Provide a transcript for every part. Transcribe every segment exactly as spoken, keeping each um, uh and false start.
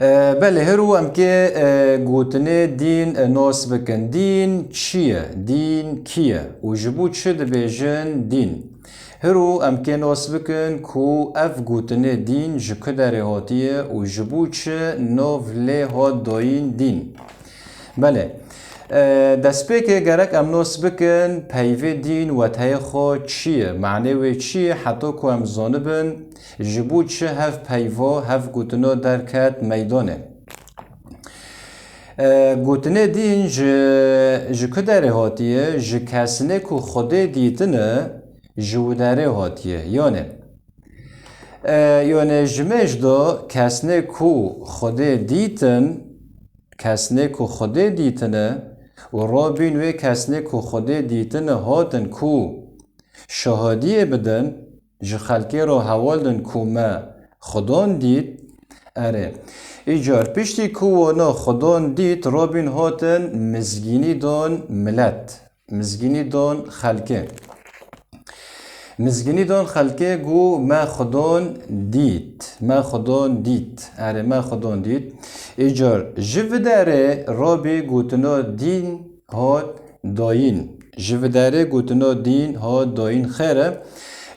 E, belê, hiro em kê, e, gotinê dîn, e, nas bikin. Dîn çi ye? Dîn kî ye? Û ji bo çi dibêjin dîn? Hiro em kê nas bikin ku ev gotinê dîn ji ku derê hatiye û ji bo çi nav lê hat dayîn dîn. Belê. E, destpêkê gerek em nas bikin peyvê dîn weteyê xwe çi ye? Manê wê çi ye? Heta ku em zanibin ji bo çi hev peyva, hev gotina derket meydanê. E, gotinê dîn ji, ji ku derê hatiye? Ji kesnê ku Xwedê dîtine, ji wî derê hatiye. Yanê, e, yanê ji me ji do kesnê ku Xwedê dîtin, kesnê ku Xwedê dîtine û rabîn wê kesnê ku Xwedê dîtine hatin ku şahadiyê bidin, ji xelkê re heval din ku me Xwedon dît. Erê, îcar piştî ku wana Xwedon dît, rabîn hatin mizgînî don milet. Mizgînî don xelkê. Mizgînî don xelkê ku me Xwedon dît. Me Xwedon dît. Erê, me Xwedon dît. Îcar ji vî derê rabî gotina dîn hat dayîn. Ji vî derê gotina dîn hat dayîn. Xêr e.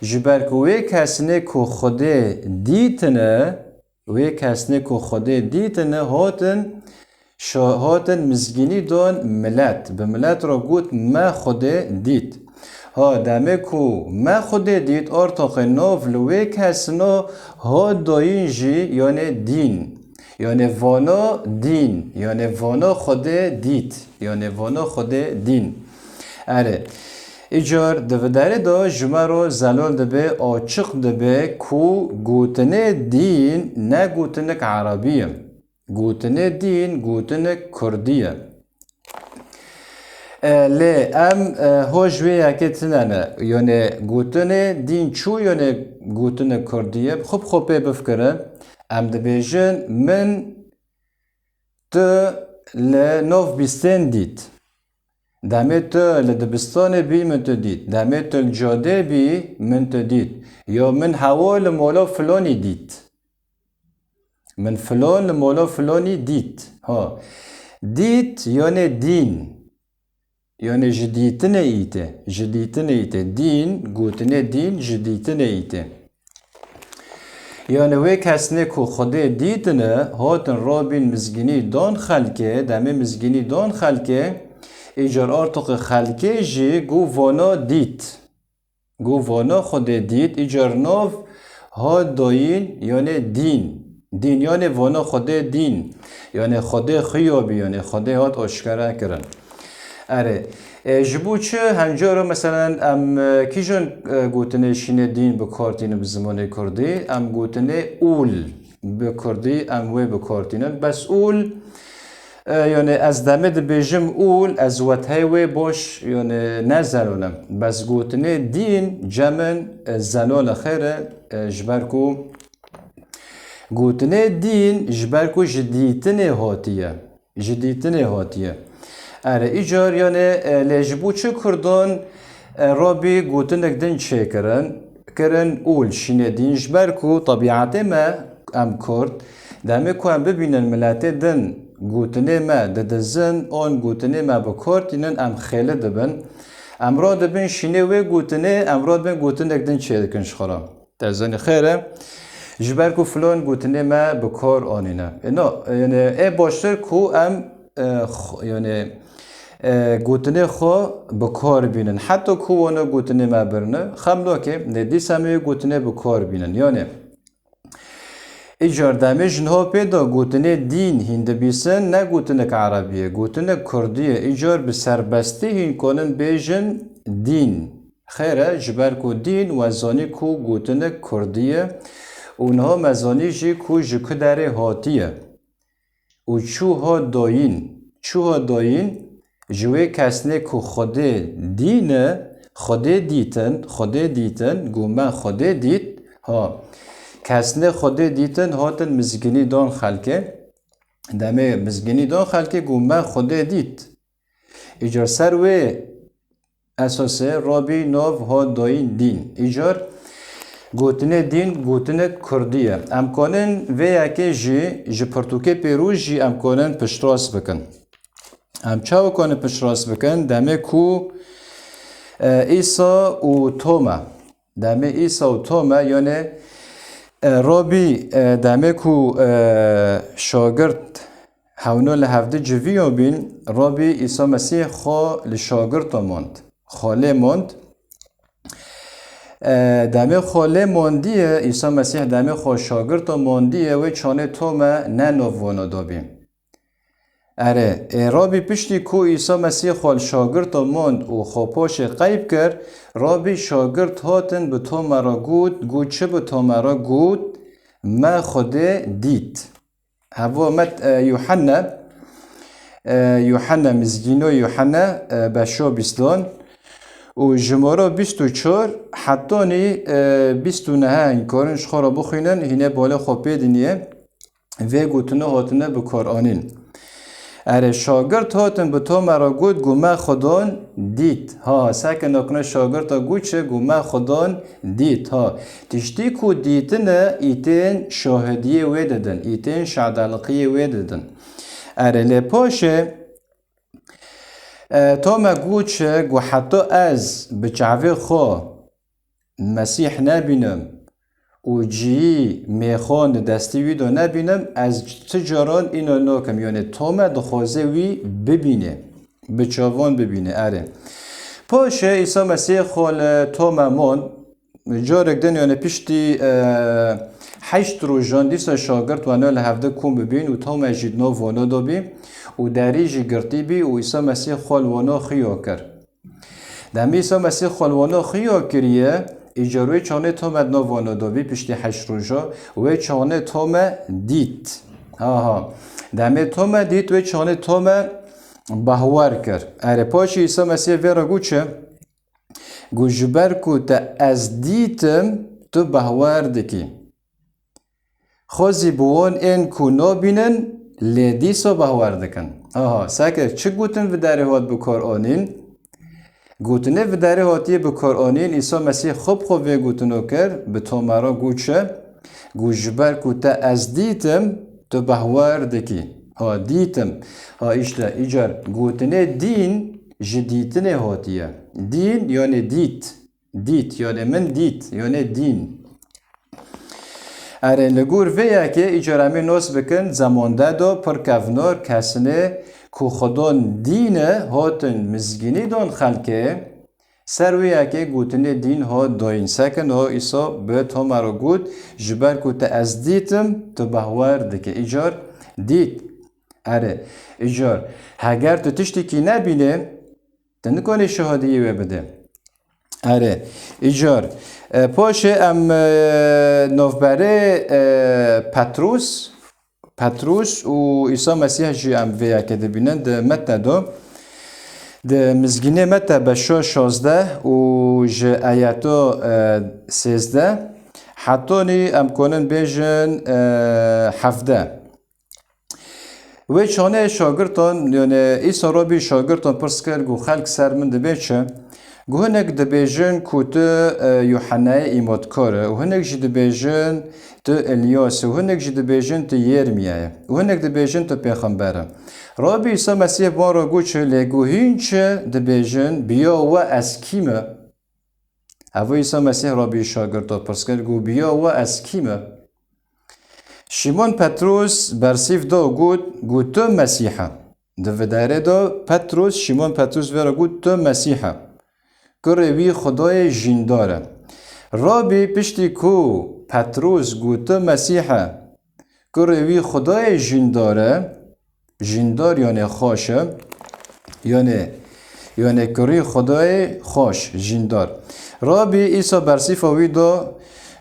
Ji ber ku wê kesnê ku Xwedê dîtine, wê kesnê ku Xwedê dîtine hatin, şa-, hatin mizgînî don milet. Bi milet re got, me Xwedê dît. Ha, demê ku me Xwedê dît, artoqê nav li wê kesina hat dayîn jî, yanê dîn. Yanê vana dîn. Yanê vana Xwedê dît. Yanê vana Xwedê dîn. Erê. Îcar di vî derê de ji me re zelal dibe, açiq dibe ku gotinê dîn ne gotinik erebî ye. Gotinê dîn gotinik kurdî ye. E, lê em, e, ho ji wê yekê tune ne. Yanê gotinê dîn çû, yanê gotinik kurdî ye. Xwe bi xwe pê bifikirin. Em dibêjin, min tu li nav bîstên dît. Demê tu li dibistanê bî, min tu dît. Demê tu li cadê bî, min tu dît. Ya min hewa li mola filonî dît. Min filon li mola filonî dît. Ha. Dît, yanê dîn. Yanê ji dîtinê îtê. Ji dîtinê îtê. Dîn, gotinê dîn, ji dîtinê îtê. Yanê wê kesnê ku Xwedê dîtine, hatin rabîn mizgînî don xelkê, demê mizgînî don xelkê, îcar artoqê xelkê jî got vana dît. Got vana Xwedê dît, îcar nav hat dayîn, yanê dîn. Dîn, yanê vana Xwedê dîn. Yanê Xwedê xuya bî, yanê Xwedê hat aşkere kirin. Erê, e, ji bo çi hencara, meselen, em, e, kîjan, e, gotinê şînê dîn bi kar tînin bi zimanê kurdî? Em gotinê ûl bi kurdî, em wê bi kar tînin. Bes ûl, e, yanê ez demê dibêjim ûl, ez weteyê wê baş, yanê ne zelal im. Bes gotinê dîn cem in, e, zelal e, xêr e, e, ji ber ku gotinê dîn ji ber ku ji dîtinê hatiye. Ji dîtinê hatiye. Erê, îcar, yanê, e, lê ji bo çi kurdan, e, rabî gotinek din çêkirin, kirin ûl şînê dîn? Ji ber ku tebîetê me, em kurd, demê ku em bibînin miletê din gotinê me didizin, an gotinê me bi kar tînin, em xêli dibin. Em radibin şînê wê gotinê, em radibin gotinek din çêdikin ji xwe re. Te zanî xêr e. Ji ber ku filan gotinê me bi kar anîne. E, no, yanê, ê baştir ku em, e, xw-, yanê, e, gotinê xwe bi kar bînin. Heta ku wana gotinê me birine, xem nake, lê dîsa em ê gotinê bi kar bînin. Yanê, îcar demê ji niha pê de gotinê dîn hîn dibîsin, ne gotinek erebî ye, gotinek kurdî ye. Îcar bi serbestî hîn konin bêjin dîn. Xêr e, ji ber ku dîn we zanî ku gotinek kurdî ye û niha me zanî jî ku ji ku derê hatiye û çû ha dayîn. Çû ha dayîn ji wê kesnê ku Xwedê dîne, Xwedê dîtin, Xwedê dîtin, got me Xwedê dît. Ha, kesnê Xwedê dîtin hatin mizgînî dan xelkê. Demê mizgînî dan xelkê, got me Xwedê dît. Îcar ser wê esasê rabî nav hat dayîn dîn. Îcar Gotinê dîn, gotinek kurdî ye. Em konin vê yekê jî, ji pirtûkê pêrûz jî em konin piştrast bikin. Em çawa konin piştrast bikin? Demê ku, e, Îsa û Toma, demê Îsa û Toma, yanê, e, Rabî, e, demê ku, e, şagirt hewno li hevdi civiyo bîn, Rabî Îsa Mesîh xwe li şagirta mond, xwe lê mond. E, demê xwe lê mondiye, Îsa Mesîh demê xwe şagirta mondiye, wê çanê Tome ne navwana dabî. Erê, ê Rabî piştî ku Îsa Mesîh xwe li şagirta mond û xwe paşê qeyb kir, Rabî şagirt hatin bi Tome re got, got çi bi Tome re got? Me Xwedê dît. Heva me, e, Yuhanna, e, Yuhanna, Mizgîno Yuhanna, e, beşo bîstan û jimara bîst û çar hetanî, e, bîst û neh, hîn karin ji xwe re bixwînin, hîne balê xwe pê dinê. Vê gotine hatine bi kar anîn. Erê, şagirt hatin bi Tome re got, got me Xwedon dît. Ha, seke nakine şagirta got çi? Got me Xwedon dît. Ha, tiştî ku dîtine, îtên şahidiyê wê didin, îtên şadelqiyê wê didin. Erê, lê paşê, e, Tome got çi? Got heta ez bi çavê xwe Mesîh nebînim û cihî mêxon di destî wî de nebînim, ez ti caran îna nakim. Yanê Tome dixwaze wî bibîne, bi çavan bibîne. Erê. Paşê Îsa Mesîh xwe li Tome mond. Carek din, yanê piştî, e, heşt rojan dîsa şagirt weno li hevdi kom bibîn û Tome jî di nav wano de bî û derî jî girtî bî û Îsa Mesîh xwe li wano xiya kir. Demê Îsa Mesîh xwe li wana xiya kiriye, îcar wê çanê Tome di nav wana de bî piştî heşt roja, wê çanê Tome dît. Ha ha. Demê Tome dît, wê çanê Tome bahwer kir. Erê, paşê Îsa Mesîh vê re got çi? Got, ji ber ku te ez dîtim, tu bahwer dikî. Xwezî bi wan ên ku nabînin, lê dîsa bahwer dikin. Aha, seke çi gotin vidarê hat bi kar anîn? Gotinê vidarê hatiye bi kar anîn, Îsa Mesîh xwe bi xwe vê gotino kir, bi Tome re got çi? Got, ji ber ku te ez dîtim, tu bahwer dikî. Ha, dîtim. Ha, îşte, îcar gotinê dîn ji dîtinê hatiye. Dîn, yanê dît. Dît, yanê min dît, yanê dîn. Erê, li gor vê yekê îcar em ê nas bikin, zemonde de pir kevnar kesinê ku xwedon dîne hatin mizgînî dan xelkê, ser wê yekê gotinê dîn hat dayîn. Sekin ho Îsa bi Tome re got, ji ber ku te ez dîtim, tu bahwer dike. Îcar dît. Erê, îcar, heger tu tiştekî nebînê, tu nikanî şahidiyê wê bidê. Erê, îcar. E, paşê em, e, navberê, e, Petrûs, Petrûs û Îsa Mesîh jî em vê yekê dibînin di Mete de. Di Mizgînê Mete beşo şazdeh û ji ayeto, e, sêzdeh hetanî em konin bêjin, e, hevdeh. Wê çanê şagirtan, yanê Îsa Rabî şagirtan pirs kir, got, xelk ser min dibê çi? Got, hinek dibêjin ku tu, e, Yuhennayê îmatkar e, û hinek jî dibêjin tu Îlyas e, û hinek jî dibêjin tu Yermiyayê, û hinek dibêjin tu pêxember e. Rabî Îsa Mesîh wan re got çi? Lê got, hîn çi dibêjin? Biya we ez kî me? Evo Îsa Mesîh Rabî şagirta pirs kir, got, biya we ez kî me? Şîmon Petrûs bersîv da û got, got, tu Mesîh e. Di vidarê de Petrûs, Şîmon Petrûs vê re got, tu Mesîh e. Kurê wî Xwedayê jîndar e. Rabî piştî ku Petrûs got, tu Mesîh e, kurê wî Xwedayê jîndar e, jîndar yanê xweş e, yanê, yanê kurî Xwedayê xweş, jîndar. Rabî Îsa bersîfa wî da,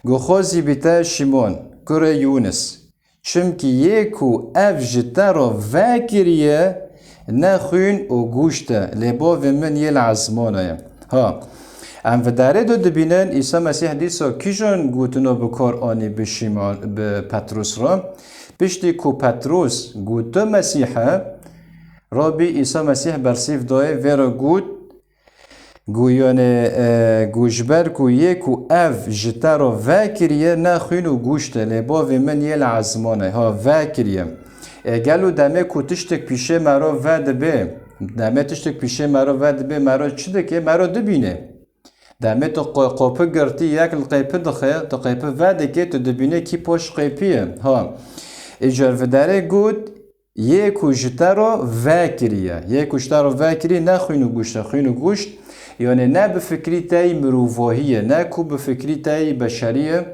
got, xwezî bîte Şîmon, kurê Yûnis. Çimkî yê ku ev ji te re vekiriye, ne xwîn û goşt e, lê Bavê min yê li ezmana ye. Ha, em vidarê de dibînin, Îsa Mesîh dîsa kîjan gotino bi kar anî bi Şîmon, bi Petrûs re? Piştî ku Petrûs got, tu Mesîh e, Rabî Îsa Mesîh bersîv dayê vê re got, Guyonê, e, gu ji ber ku yê ku ev ji te re vekiriye ne xwîn û guşt e, lê bavê min yê li ezman e, ha, vekiriye. E, gelo demê ku tiştek pîşê me re vedibe, demê tiştek pîşê me re vedibe, me re çi dike? Me re dibîne. Demê tu qo-, qopi girtî, yek li qêpi dixe, tu qêpi vedike, tu dibîne kî poş qêpî ye. Ha. Îcar vidarê got, yê ku ji te re vekiriye. Yê ku ji te re vekirî ne xwîn û guşt e, xwîn û guşt, yanê ne bi fikrî tey mirovahî ye, ne ku bi fikrî tey beşerî ye,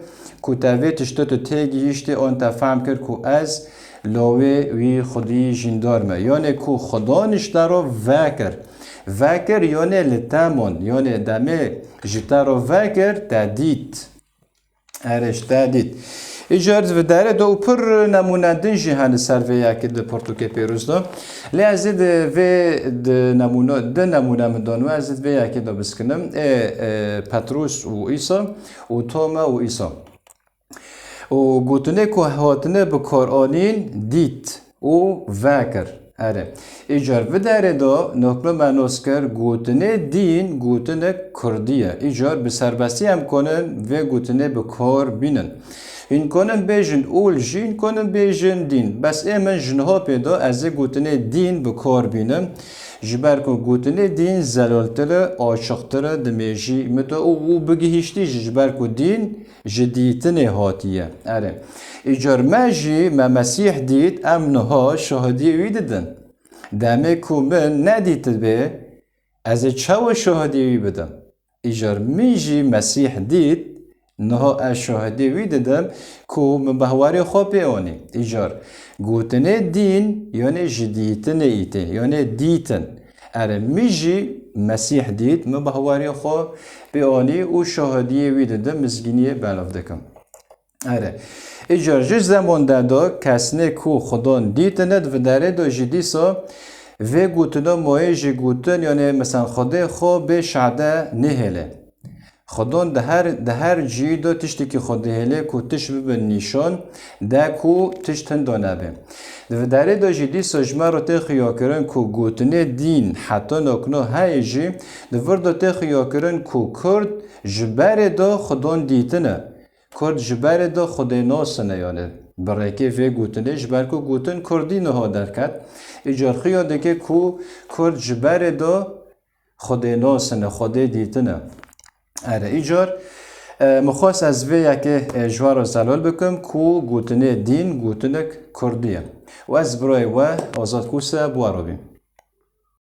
ku te vê tiştê tu têgihîştê an te fehm kir ku ez lawê wî xwedî jîndar me. Yanê ku Xudan ji te re vekir. Vekir, yanê li te mand, yanê demê ji te re vekir, te dît. Erê, ji te dît. Îcar di vê derê de û pir nemûne din jî hene ser vê yekê di pirtûkê pêrûz de. Lê ez ê di vê di nemûne, di nemûne min dan û ez ê di vê yekê de biskinim. Ê, e, Petrûs û Îsa û Toma û Îsa. Û gotinê ku hatine bi kar anîn, dît û vekir. Erê. Îcar vê derê de nokno me nas kir, gotinê dîn gotinek kurdî ye. Îcar bi serbestî em konin vê gotinê bi kar bînin. Hîn konin bêjin ol jî, hîn konin bêjin dîn. Bes ê min ji niha pê de ez ê gotinê dîn bi kar bînim. Ji ber ku gotinê dîn zelaltir e, açiqtir e, di mêjî min de û, û bi gihîştî jî, ji ber ku dîn ji dîtinê hatiye. Erê. Îcar me jî, me Mesîh dît, em niha şahidiyê wî didin. Demê ku min nedîtibe, ez ê çawa şahidiyê wî bidim? Îcar min jî Mesîh dît, niha ez şahidiyê wî didim ku min behwarê xwe pê anî. Îcar gotinê dîn, yanê ji dîtinê îtê, yanê dîtin. Erê, min jî Mesîh dît, min behwarê xwe pê anî û şahidiyê wî didim, mizgîniyê belav dikim. Erê. Îcar ji zeman de do kesnê ku Xudan dîtine di viderê do jî dîsa vê gotino moyê jî gotin, yanê mesela Xwedê xwe bê şade nehêle. Xudan di her, di her cî do tiştekî xwe dihêle ku tişt bibin nîşan de ku tişt hindo nebe. Di viderê do jî dîsa ji me re tê xiyakirin ku gotinê dîn heta nokno heye jî di vir do tê xiyakirin ku Kurd ji berê do Xudan dîtine. Kurd ji berê de Xwedê nasine, yanê bi rêkê vê gotinê, ji ber ku gotin kurdî niha derket. Îcar xuya dike ku Kurd ji berê de Xwedê nasine, Xwedê dîtine. Erê, îcar, e, min xwest ez vê yekê, e, ji we re zelal bikim ku gotinê dîn gotinek kurdî ye. Û ez birayê we Azad Kûse bi we re bîm.